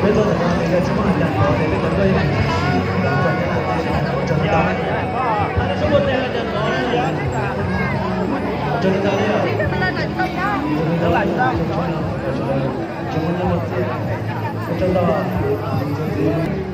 Peb tuaj txog no ces yog tsis muaj hais cas tod ces peb cov nkauj yeej tsis txog thiab na, ces ua tsaug ntau ntau na. Ua tsaug ntau ntau li os. Ua tsaug ntau ntau, ua tsaug ntau, ua tsaug ntau.